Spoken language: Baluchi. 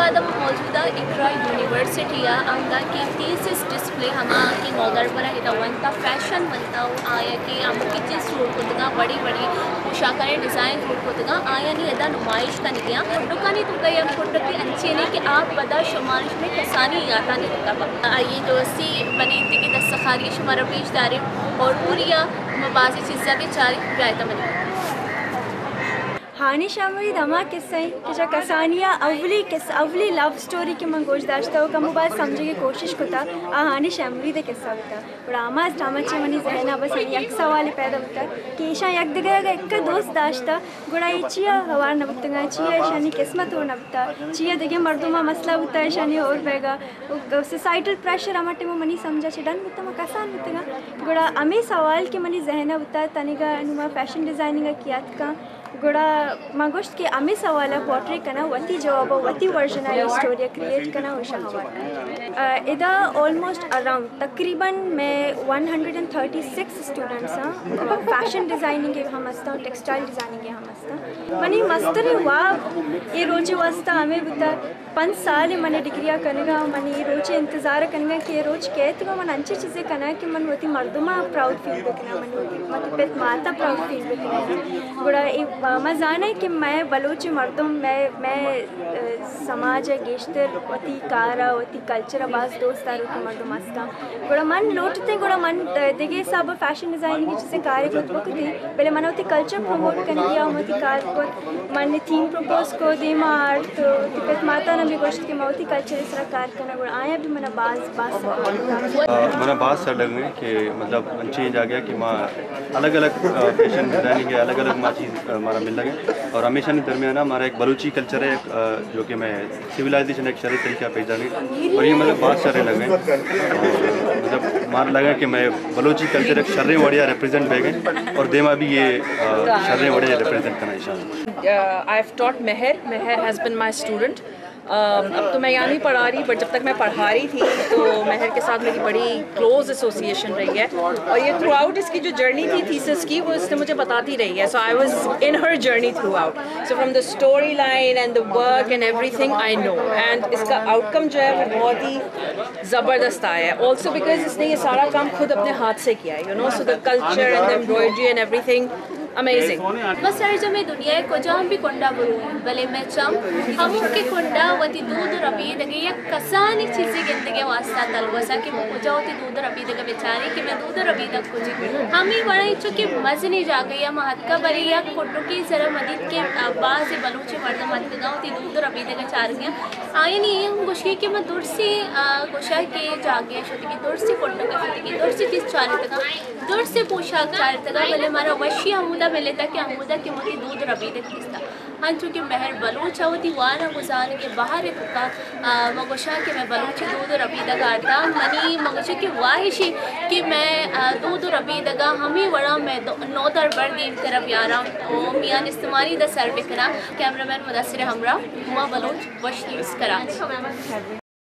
بعد ہم موجودہ اقرا یونیورسٹی ءَ انگا کہ تھیسس ڈسپلے ہما کہ نودربر ءَ ادا ونتا، فیشن ونتا، و آیا کہ ہمو کہ چیز جوڑ کتگاں، وڑی وڑی پوشاکانی ڈیزائن جوڑ کتگاں، آیانی ادا نمائش کنگیاں۔ کنڈکانی توکا یک کنڈکے انچینے کہ آ پدا شمارش میں کسانی یاتانی توکا با۔ آئی دوستی بنے انت کہ دستخاری شمارا پیش داریں اور پوریا ما بازی چیزا بھی چاریں، بیایتا منی۔ ہانی شمرید ہما قصہ ایں کہ چہ کسانی ءَ اولی قصہ، اولی لو سٹوری کہ من گوش داشتہ و کمو باز سمجھگ ءِ کوشش کتا، آ ہانی شمرید ءِ قصہ بوتا۔ گڑا ہما ٹائم ءَ چہ منی ذہن ءَ بس یک سوالے پیدا بوتا کہ ایشاں یک دگہ ءَ اگاں اکا دوست داشتہ، گڑا اے چیا ہوار نہ بوتگاں، چیا ایشانی قسمت ہور نہ بوتا، چیا دگہ مردماں مسئلہ بوتا ایشانی ہور بیگا۔ سوسائٹل پریشر ہما ٹائم ءَ منی سمجھ ءَ چہ ڈن بوتا، ما کسان بوتگاں۔ گڑا ہمے سوال کہ منی ذہن ءَ بوتا، تنیگا نوں ما فیشن ڈیزائننگ ءَ کیا اتکاں۔ گڑا ما گوشت کہ ہمے سوال ءَ پورٹری کناں، وتی جواب ءَ، وتی ورژن ءَ، اے سٹوری ءَ کریئیٹ کناں و ایشاں ہوار کناں۔ آ، ادا آلموسٹ اراؤنڈ تقریباً مئے one hundred and thirty six students آں، فیشن ڈیزائننگ ءِ ہم ہستاں، ٹیکسٹائل ڈیزائننگ ءِ ہم ہستاں۔ منی مستریں واب اے روچ ءِ واسطہ ہمے بوتا، پنچ سال ءَ من ڈگری ءَ کنگا، من اے روچ ءِ انتظار ءَ کنگا کہ اے روچ کئیت، گڑا من انچیں چیزے کناں کہ من وتی مردماں پراؤڈ فیل بکناں، من وتی، وتی پت مات ءَ پراؤڈ فیل بکناں۔ گڑا اے ما زاناں کہ مئے بلوچ مردم، مئے، مئے، ءَ، سماج ءَ گیشتر وتی کار ءَ، وتی کلچر ءَ باز دوست داروکیں مردم ہستاں۔ گڑا من لوٹتیں، گڑا من دگہ حساب ءَ فیشن ڈیزائننگ ءِ چیزے کارے کت بکتیں، بلے من وتی کلچر پروموٹ کنگی ءَ وتی کار کت۔ من تھیم پروپوز کو، دیما آرت، وتی پت ماتاں بھی گوشت کہ من وتی کلچر ءِ سرا کار کناں، گڑا آیاں بھی منا باز، باز سپورٹ کت۔ آ، منا باز سر لگے کہ مطلب انچیں جاگہ کہ ما الگ الگ، آ، فیشن ڈیزائننگ ءِ الگ الگ ما چیز، آ، مارا مل لگے اور ہمیشانی درمیان ءَ مارا ایک بلوچی کلچر ہے، آ، جو کہ میں سویلائزیشن ایک شریں طریقہ پیش داریں اور یہ مطلب بہت شریں لگے۔ مطلب مارا لگا کہ میں بلوچی کلچر ایک شریں وڑیا ریپرزینٹ بہ گئے اور دیما بھی یہ، آ، شریں وڑیا ریپرزینٹ کرنا انشاءاللہ۔ Uh, I've taught Meher. Meher has been my student. Um, اب تو میں یہاں نہیں پڑھا رہی، بٹ جب تک میں پڑھا رہی تھی تو مہر کے ساتھ میری بڑی کلوز ایسوسیشن رہی ہے، اور یہ تھرو آؤٹ اس کی جو جرنی تھی تھیسس کی، وہ اس نے مجھے بتاتی رہی ہے۔ So I was in her journey throughout. So from the story line and the work and everything, I know. And اس کا آؤٹ کم جو ہے وہ بہت ہی زبردست آیا ہے، آلسو بیکاز اس نے یہ سارا کام خود اپنے ہاتھ سے کیا ہے، you know, so the culture and the embroidery and everything, amazing. ما سرجمیں دنیا ءِ کجام بھی کنڈا برو، بلے مئے چم ہموکیں کنڈا وتی دود و ربیدگ ءِ یک کسانیں چیزے گندگ ءِ واسطہ تلوسا کہ ما کجا وتی دود و ربیدگ ءَ بچاریں کہ مئے دود و ربیدگ کجی۔ ہمے وڑا چو کہ مزنیں جاگہے ءَ ما اتکا، بلے یک کنڈکے سرا مدیت کہ بازیں بلوچیں مردم اتکگاں وتی دود و ربیدگ ءَ چارگیاں۔ آیانی اے ہم گوشگی کہ ما درسیں، آ، گوشاں کہ جاگہے ءَ شتگیں، درسیں کنڈگ ءَ شتگیں، درسیں چیز چارتگاں، درسیں پوشاک چارتگاں، بلے مارا وشی ہمودا ملتا کہ ہمودا کہ وتی دود ربیدگ دیستا۔ انچو کہ مہر بلوچ ءَ وتی وان ءَ گزانگ ءِ بہر ءِ توکا، آ، ما گوشاں کہ مئے بلوچی دود و ربیدگ ءَ آرتا، منی ما گوشاں کہ واہشی کہ مئے، آ، دود و ربیدگ ءَ ہمے وڑا مئے دو-، نودربر دیمترا بیاراں و میان استمانی دا سر بکناں۔ کیمرہ مین مدثر ءِ ہمراہ ہما بلوچ، وش نیوز کراچی۔